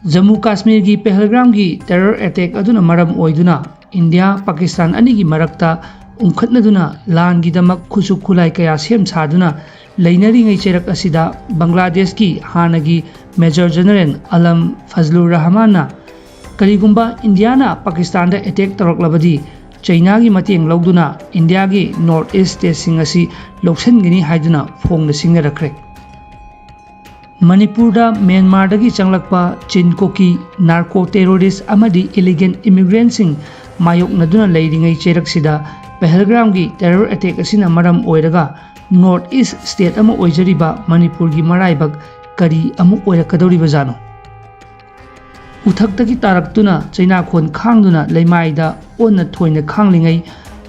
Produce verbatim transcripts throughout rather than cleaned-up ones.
Jammu ꯀꯥꯁꯃꯤꯔꯒꯤ ꯄꯦꯍꯜꯒ꯭ꯔꯥꯝꯒꯤ terror attack ꯑꯗꯨꯅ ꯃꯔꯝ ꯑꯣꯏꯗꯨꯅ ꯏꯟꯗꯤꯌꯥ ꯄꯥꯀꯤꯁꯇꯥꯟ ꯑꯅꯤꯒꯤ ꯃꯔꯛꯇ ꯎꯪꯈꯠꯅꯗꯨꯅ ꯂꯥꯟꯒꯤꯗꯃꯛ ꯈꯨꯠꯁꯨ ꯈꯨꯠꯂꯥꯏ ꯀꯌꯥ ꯁꯦꯝ ꯁꯥꯗꯨꯅ ꯂꯩꯅꯔꯤꯉꯩ ꯆꯩꯔꯛ ꯑꯁꯤꯗ ꯕꯪꯒ꯭ꯂꯥꯗꯦꯁꯀꯤ ꯍꯥꯟꯅꯒꯤ Major General ꯑꯂꯝ ꯐꯖꯂꯨꯔ ꯔꯍꯃꯥꯟꯅ ꯀꯔꯤꯒꯨꯝꯕ ꯏꯟꯗꯤꯌꯥꯅ ꯄꯥꯀꯤꯁꯇꯥꯟꯗ attack ꯇꯧꯔꯛꯂꯕꯗꯤ ꯆꯩꯅꯥꯒꯤ ꯃꯇꯦꯡ ꯂꯧꯗꯨꯅ ꯏꯟꯗꯤꯌꯥꯒꯤ North East stateꯁꯤꯡ ꯑꯁꯤ ꯂꯧꯁꯤꯟꯒꯅꯤ ꯍꯥꯏꯗꯨꯅ ꯐꯣꯡꯅ ꯁꯤꯡꯅꯔꯛꯈ꯭ꯔꯦ꯫ ꯃꯅꯤꯄꯨꯔꯗ ꯃ꯭ꯌꯥꯟꯃꯥꯔꯗꯒꯤ ꯆꯪꯂꯛꯄ ꯆꯤꯟ ꯀꯣꯀꯤ narco terrorist ꯑꯃꯗꯤ illegal immigrantꯁꯤꯡ ꯃꯥꯌꯣꯛꯅꯗꯨꯅ ꯂꯩꯔꯤꯉꯩ ꯆꯩꯔꯛꯁꯤꯗ ꯄꯍꯜꯒ꯭ꯔꯥꯝꯒꯤ terror attack ꯑꯁꯤꯅ ꯃꯔꯝ ꯑꯣꯏꯔꯒ North East state ꯑꯃ ꯑꯣꯏꯖꯔꯤꯕ ꯃꯅꯤꯄꯨꯔꯒꯤ ꯃꯔꯥꯏꯕꯛ ꯀꯔꯤ ꯑꯃꯨꯛ ꯑꯣꯏꯔꯛꯀꯗꯧꯔꯤꯕꯖꯥꯠꯅꯣ? ꯎꯊꯛꯇꯒꯤ ꯇꯥꯔꯛꯇꯨꯅ ꯆꯩꯅꯥꯈꯣꯟ ꯈꯥꯡꯗꯨꯅ ꯂꯩꯃꯥꯏꯗ ꯑꯣꯟꯅ ꯊꯣꯏꯅ ꯈꯥꯡꯂꯤꯉꯩ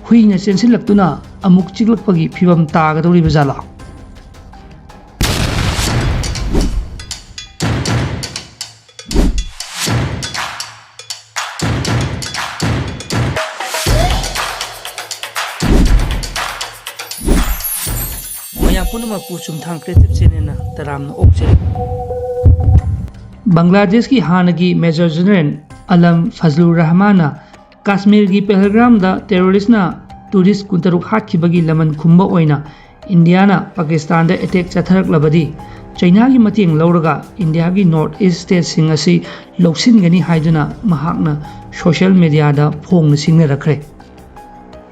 ꯍꯨꯏꯅ ꯆꯦꯟꯁꯤꯜꯂꯛꯇꯨꯅ ꯑꯃꯨꯛ ꯆꯤꯛꯂꯛꯄꯒꯤ ꯐꯤꯕꯝ ꯇꯥꯒꯗꯧꯔꯤꯕꯖꯥꯠꯂꯣ? ꯃꯌꯥꯝ ꯄꯨꯝꯅꯃꯛꯄꯨ ꯆꯨꯝꯊꯥꯡ Creative Channelꯅ ꯇꯔꯥꯝꯅ ꯑꯣꯛꯆꯔꯤ꯫ ꯕꯪꯒ꯭ꯂꯥꯗꯦꯁꯀꯤ ꯍꯥꯟꯅꯒꯤ Major General ꯑꯂꯝ ꯐꯖꯂꯨꯔ ꯔꯍꯃꯥꯟꯅ ꯀꯥꯁꯃꯤꯔꯒꯤ ꯄꯦꯍꯜꯒ꯭ꯔꯥꯝꯗ terroristꯅ tourist ꯀꯨꯟꯇꯔꯨꯛ ꯍꯥꯠꯈꯤꯕꯒꯤ ꯂꯃꯟ ꯈꯨꯝꯕ ꯑꯣꯏꯅ ꯏꯟꯗꯤꯌꯥꯅ ꯄꯥꯀꯤꯁꯇꯥꯟꯗ attack ꯆꯠꯊꯔꯛꯂꯕꯗꯤ ꯆꯩꯅꯥꯒꯤ ꯃꯇꯦꯡ ꯂꯧꯔꯒ ꯏꯟꯗꯤꯌꯥꯒꯤ North East stateꯁꯤꯡ ꯑꯁꯤ ꯂꯧꯁꯤꯟꯒꯅꯤ ꯍꯥꯏꯗꯨꯅ ꯃꯍꯥꯛꯅ social mediaꯗ ꯐꯣꯡꯅ ꯁꯤꯡꯅꯔꯛꯈ꯭ꯔꯦ꯫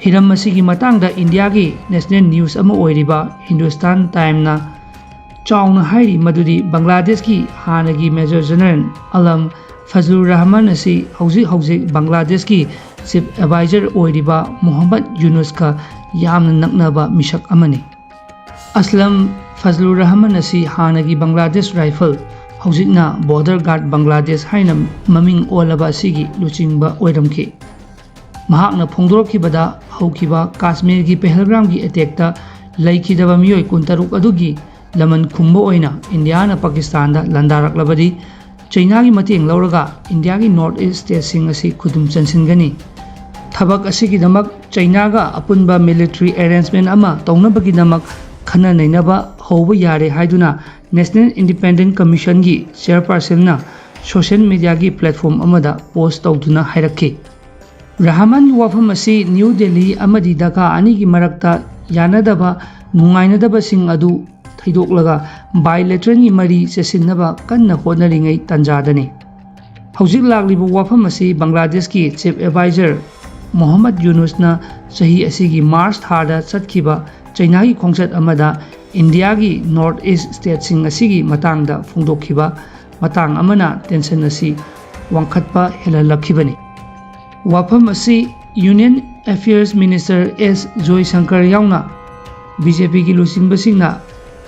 ꯍꯤꯔꯝ ꯑꯁꯤꯒꯤ ꯃꯇꯥꯡꯗ ꯏꯟꯗꯤꯌꯥꯒꯤ national news ꯑꯃ ꯑꯣꯏꯔꯤꯕ Hindustan Timesꯅ ꯆꯥꯎꯅ ꯍꯥꯏꯔꯤ ꯃꯗꯨꯗꯤ ꯕꯪꯒ꯭ꯂꯥꯗꯦꯁꯀꯤ ꯍꯥꯟꯅꯒꯤ Major General ꯑꯂꯝ ꯐꯖꯂꯨꯔ ꯔꯍꯃꯥꯟ ꯑꯁꯤ ꯍꯧꯖꯤꯛ ꯍꯧꯖꯤꯛ ꯕꯪꯒ꯭ꯂꯥꯗꯦꯁꯀꯤ Chief Advisor ꯑꯣꯏꯔꯤꯕ ꯃꯨꯍꯝꯃꯗ ꯌꯨꯅꯨꯁꯀ ꯌꯥꯝꯅ ꯅꯛꯅꯕ ꯃꯤꯁꯛ ꯑꯃꯅꯤ꯫ ꯑꯁꯂꯝ ꯐꯖꯂꯨꯔ ꯔꯍꯃꯥꯟ ꯑꯁꯤ ꯍꯥꯟꯅꯒꯤ ꯕꯪꯒ꯭ꯂꯥꯗꯦꯁ Rifle, ꯍꯧꯖꯤꯛꯅ Border Guard ꯕꯪꯒ꯭ꯂꯥꯗꯦꯁ ꯍꯥꯏꯅ ꯃꯃꯤꯡ ꯑꯣꯜꯂꯕ ꯑꯁꯤꯒꯤ ꯂꯨꯆꯤꯡꯕ ꯑꯣꯏꯔꯝꯈꯤ꯫ ꯃꯍꯥꯛꯅ ꯐꯣꯡꯗꯣꯔꯛꯈꯤꯕꯗ ꯍꯧꯈꯤꯕ ꯀꯥꯁꯃꯤꯔꯒꯤ ꯄꯦꯍꯜꯒ꯭ꯔꯥꯝꯒꯤ attackꯇ ꯂꯩꯈꯤꯗꯕ ꯃꯤꯑꯣꯏ ꯀꯨꯟꯇꯔꯨꯛ ꯑꯗꯨꯒꯤ ꯂꯃꯟ ꯈꯨꯝꯕ ꯑꯣꯏꯅ ꯏꯟꯗꯤꯌꯥꯅ ꯄꯥꯀꯤꯁꯇꯥꯟꯗ ꯂꯥꯟꯗꯥꯔꯛꯂꯕꯗꯤ ꯆꯩꯅꯥꯒꯤ ꯃꯇꯦꯡ ꯂꯧꯔꯒ ꯏꯟꯗꯤꯌꯥꯒꯤ North East stateꯁꯤꯡ ꯑꯁꯤ ꯈꯨꯗꯨꯝ ꯆꯟꯁꯤꯟꯒꯅꯤ꯫ ꯊꯕꯛ ꯑꯁꯤꯒꯤꯗꯃꯛ ꯆꯩꯅꯥꯒ ꯑꯄꯨꯟꯕ military arrangement ꯑꯃ ꯇꯧꯅꯕꯒꯤꯗꯃꯛ ꯈꯟꯅ ꯅꯩꯅꯕ ꯍꯧꯕ ꯌꯥꯔꯦ ꯍꯥꯏꯗꯨꯅ National Independent Commissionꯒꯤ chairpersonꯅ ꯁꯣꯁꯤꯌꯦꯜ ꯃꯤꯗꯤꯌꯥꯒꯤ ꯄ꯭ꯂꯦꯠꯐꯣꯝ ꯑꯃꯗ ꯄꯣꯁ ꯇꯧꯗꯨꯅ ꯍꯥꯏꯔꯛꯈꯤ꯫ ꯔꯍꯃꯟꯒꯤ ꯋꯥꯐꯝ ꯑꯁꯤ ꯅ꯭ꯌꯨ ꯗꯦꯜꯂꯤ ꯑꯃꯗꯤ ꯙꯥꯀꯥ ꯑꯅꯤꯒꯤ ꯃꯔꯛꯇ ꯌꯥꯅꯗꯕ, ꯅꯨꯡꯉꯥꯏꯅꯗꯕꯁꯤꯡ ꯑꯗꯨ ꯊꯩꯗꯣꯛꯂꯒ ꯕꯥꯏꯂꯦꯇꯔꯦꯜꯒꯤ ꯃꯔꯤ ꯆꯦꯠꯁꯤꯟꯅꯕ ꯀꯟꯅ ꯍꯣꯠꯅꯔꯤꯉꯩ ꯇꯥꯟꯖꯥꯗꯅꯤ꯫ ꯍꯧꯖꯤꯛ ꯂꯥꯛꯂꯤꯕ ꯋꯥꯐꯝ ꯑꯁꯤ ꯕꯪꯒ꯭ꯂꯥꯗꯦꯁꯀꯤ ꯆꯤꯐ ꯑꯦꯗꯚꯥꯏꯖꯔ ꯃꯣꯍꯝꯃꯗ ꯌꯨꯅꯨꯁꯅ ꯆꯍꯤ ꯑꯁꯤꯒꯤ ꯃꯥꯔꯆ ꯊꯥꯗ ꯆꯠꯈꯤꯕ ꯆꯩꯅꯥꯒꯤ ꯈꯣꯡꯆꯠ ꯑꯃꯗ ꯏꯟꯗꯤꯌꯥꯒꯤ ꯅꯣꯔꯠ ꯏꯁ ꯁ꯭ꯇꯦꯠꯁꯤꯡ ꯑꯁꯤꯒꯤ ꯃꯇꯥꯡꯗ ꯐꯣꯡꯗꯣꯛꯈꯤꯕ ꯃꯇꯥꯡ ꯑꯃꯅ ꯇꯦꯟꯁꯟ ꯑꯁꯤ ꯋꯥꯡꯈꯠꯄ ꯍꯦꯜꯍꯜꯂꯛꯈꯤꯕꯅꯤ꯫ ꯋꯥꯐꯝ ꯑꯁꯤ ꯌꯨꯅꯤꯌꯟ ꯑꯦꯐꯤꯌꯔꯁ ꯃꯤꯅꯤꯁꯇꯔ ꯑꯦꯁ ꯖꯣꯏꯁꯪꯀꯔ ꯌꯥꯎꯅ ꯕꯤ ꯖꯦ ꯄꯤꯒꯤ ꯂꯨꯆꯤꯡꯕꯁꯤꯡꯅ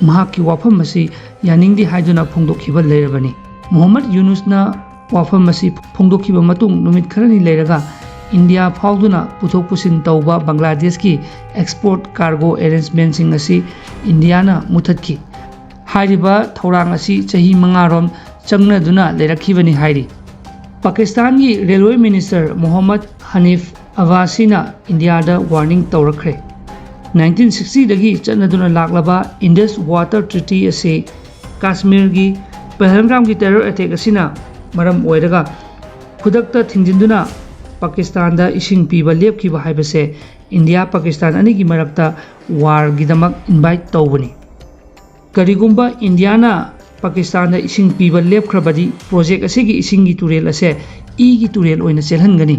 ꯃꯍꯥꯛꯀꯤ ꯋꯥꯐꯝ ꯑꯁꯤ ꯌꯥꯅꯤꯡꯗꯦ ꯍꯥꯏꯗꯨꯅ ꯐꯣꯡꯗꯣꯛꯈꯤꯕ ꯂꯩꯔꯕꯅꯤ꯫ ꯃꯣꯍꯝꯃꯗ ꯌꯨꯅꯨꯁꯅ ꯋꯥꯐꯝ ꯑꯁꯤ ꯐꯣꯡꯗꯣꯛꯈꯤꯕ ꯃꯇꯨꯡ ꯅꯨꯃꯤꯠ ꯈꯔꯅꯤ ꯂꯩꯔꯒ ꯏꯟꯗꯤꯌꯥ ꯐꯥꯎꯗꯨꯅ ꯄꯨꯊꯣꯛ ꯄꯨꯁꯤꯟ ꯇꯧꯕ ꯕꯪꯒ꯭ꯂꯥꯗꯦꯁꯀꯤ ꯑꯦꯛꯁꯄꯣꯔꯠ ꯀꯥꯔꯒꯣ ꯑꯦꯔꯦꯟꯖꯃꯦꯟꯁꯤꯡ ꯑꯁꯤ ꯏꯟꯗꯤꯌꯥꯅ ꯃꯨꯊꯠꯈꯤ꯫ ꯍꯥꯏꯔꯤꯕ ꯊꯧꯔꯥꯡ ꯑꯁꯤ ꯆꯍꯤ ꯃꯉꯥꯔꯣꯝ ꯆꯪꯅꯗꯨꯅ ꯂꯩꯔꯛꯈꯤꯕꯅꯤ ꯍꯥꯏꯔꯤ꯫ ꯄꯥꯀꯤꯁꯇꯥꯟꯒꯤ ꯔꯦꯜꯋꯦ ꯃꯤꯅꯤꯁꯇꯔ ꯃꯣꯍꯝꯃꯗ ꯍꯅꯤꯐ ꯑꯕꯥꯁꯤꯅ ꯏꯟꯗꯤꯌꯥꯗ ꯋꯥꯔꯅꯤꯡ ꯇꯧꯔꯛꯈ꯭ꯔꯦ꯫ ꯅꯥꯏꯟꯇꯤꯟ ꯁꯤꯛꯁꯇꯤꯗꯒꯤ ꯆꯠꯅꯗꯨꯅ ꯂꯥꯛꯂꯕ ꯏꯟꯗꯁ ꯋꯥꯇꯔ ꯇ꯭ꯔꯤꯇꯤ ꯑꯁꯤ ꯀꯥꯁꯃꯤꯔꯒꯤ ꯄꯍꯜꯒꯥꯝꯒꯤ ꯇꯦꯔꯔ ꯑꯦꯇꯦꯛ ꯑꯁꯤꯅ ꯃꯔꯝ ꯑꯣꯏꯔꯒ ꯈꯨꯗꯛꯇ ꯊꯤꯡꯖꯤꯟꯗꯨꯅ ꯄꯥꯀꯤꯁꯇꯥꯟꯗ ꯏꯁꯤꯡ ꯄꯤꯕ ꯂꯦꯞꯈꯤꯕ ꯍꯥꯏꯕꯁꯦ ꯏꯟꯗꯤꯌꯥ ꯄꯥꯀꯤꯁꯇꯥꯟ ꯑꯅꯤꯒꯤ ꯃꯔꯛꯇ ꯋꯥꯔꯒꯤꯗꯃꯛ ꯏꯟꯚꯥꯏꯠ ꯇꯧꯕꯅꯤ꯫ ꯀꯔꯤꯒꯨꯝꯕ ꯏꯟꯗꯤꯌꯥꯅ ꯄꯥꯀꯤꯁꯇꯥꯟꯗ ꯏꯁꯤꯡ ꯄꯤꯕ ꯂꯦꯞꯈ꯭ꯔꯕꯗꯤ ꯄ꯭ꯔꯣꯖꯦꯛ ꯑꯁꯤꯒꯤ ꯏꯁꯤꯡꯒꯤ ꯇꯨꯔꯦꯜ ꯑꯁꯦ ꯏꯒꯤ ꯇꯨꯔꯦꯜ ꯑꯣꯏꯅ ꯆꯦꯜꯍꯟꯒꯅꯤ꯫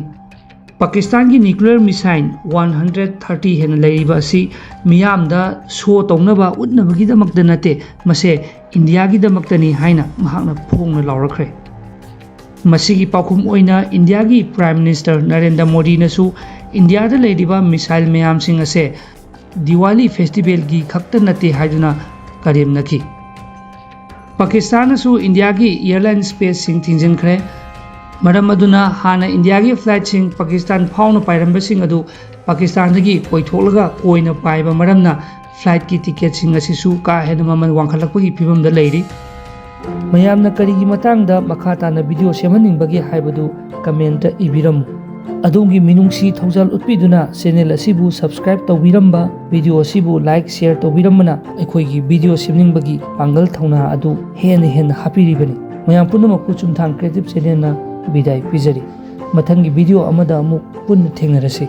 ꯄꯥꯀꯤꯁꯇꯥꯟꯒꯤ nuclear missile one hundred thirty ꯍꯦꯟꯅ ꯂꯩꯔꯤꯕ ꯑꯁꯤ ꯃꯤꯌꯥꯝꯗ ꯁꯣ ꯇꯧꯅꯕ ꯎꯠꯅꯕꯒꯤꯗꯃꯛꯇ ꯅꯠꯇꯦ, ꯃꯁꯦ ꯏꯟꯗꯤꯌꯥꯒꯤꯗꯃꯛꯇꯅꯤ ꯍꯥꯏꯅ ꯃꯍꯥꯛꯅ ꯐꯣꯡꯅ ꯂꯥꯎꯔꯛꯈ꯭ꯔꯦ꯫ ꯃꯁꯤꯒꯤ ꯄꯥꯎꯈꯨꯝ ꯑꯣꯏꯅ ꯏꯟꯗꯤꯌꯥꯒꯤ ꯄ꯭ꯔꯥꯏꯝ ꯃꯤꯅꯤꯁꯇꯔ ꯅꯔꯦꯟꯗ꯭ꯔ ꯃꯣꯗꯤꯅꯁꯨ ꯏꯟꯗꯤꯌꯥꯗ ꯂꯩꯔꯤꯕ ꯃꯤꯁꯥꯏꯜ ꯃꯌꯥꯝꯁꯤꯡ ꯑꯁꯦ ꯗꯤꯋꯥꯂꯤ ꯐꯦꯁꯇꯤꯚꯦꯜꯒꯤ ꯈꯛꯇ ꯅꯠꯇꯦ ꯍꯥꯏꯗꯨꯅ ꯀꯔꯦꯝꯅꯈꯤ꯫ ꯄꯥꯀꯤꯁꯇꯥꯟꯅꯁꯨ ꯏꯟꯗꯤꯌꯥꯒꯤ ꯑꯦꯌꯔꯂꯥꯏꯟ ꯁ꯭ꯄꯦꯁꯁꯤꯡ ꯊꯤꯡꯖꯤꯟꯈ꯭ꯔꯦ꯫ ꯃꯔꯝ ꯑꯗꯨꯅ ꯍꯥꯟꯅ ꯏꯟꯗꯤꯌꯥꯒꯤ ꯐ꯭ꯂꯥꯏꯠꯁꯤꯡ ꯄꯥꯀꯤꯁꯇꯥꯟ ꯐꯥꯎꯅ ꯄꯥꯏꯔꯝꯕꯁꯤꯡ ꯑꯗꯨ ꯄꯥꯀꯤꯁꯇꯥꯟꯗꯒꯤ ꯀꯣꯏꯊꯣꯛꯂꯒ ꯀꯣꯏꯅ ꯄꯥꯏꯕ ꯃꯔꯝꯅ ꯐ꯭ꯂꯥꯏꯠꯀꯤ ꯇꯤꯀꯦꯠꯁꯤꯡ ꯑꯁꯤꯁꯨ ꯀꯥ ꯍꯦꯟꯅ ꯃꯃꯜ ꯋꯥꯡꯈꯠꯂꯛꯄꯒꯤ ꯐꯤꯕꯝꯗ ꯂꯩꯔꯤ꯫ ꯃꯌꯥꯝꯅ ꯀꯔꯤꯒꯤ ꯃꯇꯥꯡꯗ ꯃꯈꯥ ꯇꯥꯅ ꯚꯤꯗꯤꯑꯣ ꯁꯦꯝꯍꯟꯅꯤꯡꯕꯒꯦ ꯍꯥꯏꯕꯗꯨ ꯀꯃꯦꯟꯇ ꯏꯕꯤꯔꯝꯃꯨ꯫ ꯑꯗꯣꯝꯒꯤ ꯃꯤꯅꯨꯡꯁꯤ ꯊꯧꯖꯥꯜ ꯎꯠꯄꯤꯗꯨꯅ ꯆꯦꯅꯦꯜ ꯑꯁꯤꯕꯨ ꯁꯕꯁꯀ꯭ꯔꯥꯏꯕ ꯇꯧꯕꯤꯔꯝꯕ, ꯚꯤꯗꯤꯑꯣ ꯑꯁꯤꯕꯨ ꯂꯥꯏꯛ, ꯁꯦꯌꯔ ꯇꯧꯕꯤꯔꯝꯕꯅ ꯑꯩꯈꯣꯏꯒꯤ ꯚꯤꯗꯤꯑꯣ ꯁꯦꯝꯅꯤꯡꯕꯒꯤ ꯄꯥꯡꯒꯜ ꯊꯧꯅꯥ ꯑꯗꯨ ꯍꯦꯟꯅ ꯍꯦꯟꯅ ꯍꯥꯞꯄꯤꯔꯤꯕꯅꯤ꯫ ꯃꯌꯥꯝ ꯄꯨꯝꯅꯃꯛꯄꯨ ꯆꯨꯝꯊꯥꯡ Creative Channelꯅ ꯕꯤꯗꯥꯏ ꯄꯤꯖꯔꯤ꯫ ꯃꯊꯪꯒꯤ video ꯑꯃꯗ ꯑꯃꯨꯛ ꯄꯨꯟꯅ ꯊꯦꯡꯅꯔꯁꯤ꯫